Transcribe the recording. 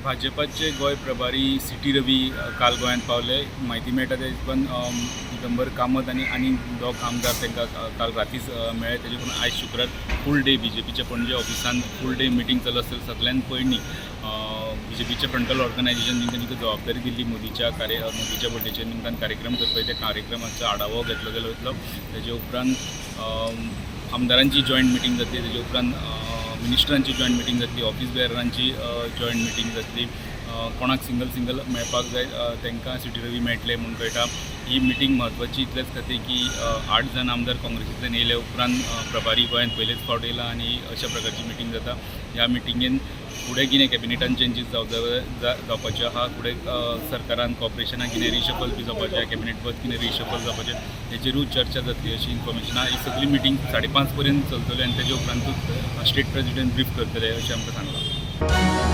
भाजपाचे गोंय प्रभारी C T Ravi काल गोंयांत पावले. म्हायती मेळटा त्या हिशोबान दिगंबर कामत आनी आनी दोग आमदार तांकां काल रातीच मेळ्ळे. तेजे उपरांत आयज शुक्रार फूल डे बीजेपीच्या पणजे ऑफिसान फूल डे मिटींग चालू आसतली. सगळ्यान पयलीं बीजेपीचें फ्रंटल ऑर्गनायझेशन तांकां जिका जबाबदारी दिल्ली मोदीच्या बड्डेच्या निमतान कार्यक्रम करपाचे, त्या कार्यक्रमाचो आढावो घेतलो गेलो वयतलो. तेजे उपरांत आमदारांची जॉयंट मिटींग जातली. तेजे उपरांत मिनिस्टरांची जॉयंट मिटींग जातली, ऑफिस बेररांची जॉयंट मिटींग जातली. कोणाक सिंगल सिंगल मेळपाक जाय, तांकां सी टी रवी मेळटले म्हूण कळटा. ही मिटींग म्हत्वाची इतलेच खातीर की 8 जाण आमदार काँग्रेसींतल्यान येयले उपरांत प्रभारी गोंयांत पयलेच फावट येयला आनी अशा प्रकारची मिटींग जाता. ह्या मिटिंगेन फुडें कितें कॅबिनेटान चेंजीस जावपाच्यो आहा, फुडें सरकारान कॉर्पोरेशनान कितें रिशफल बी जावपाचें, कॅबिनेट पद कितें रिशफल जावपाचें, हेचेरूय चर्चा जातली अशी इन्फॉर्मेशन आहा. ही सगळी मिटींग 5:30 पर्यंत चलतली आनी तेजे उपरांतूच स्टेट प्रेजिडेंट ब्रीफ करतले अशें आमकां सांगलां.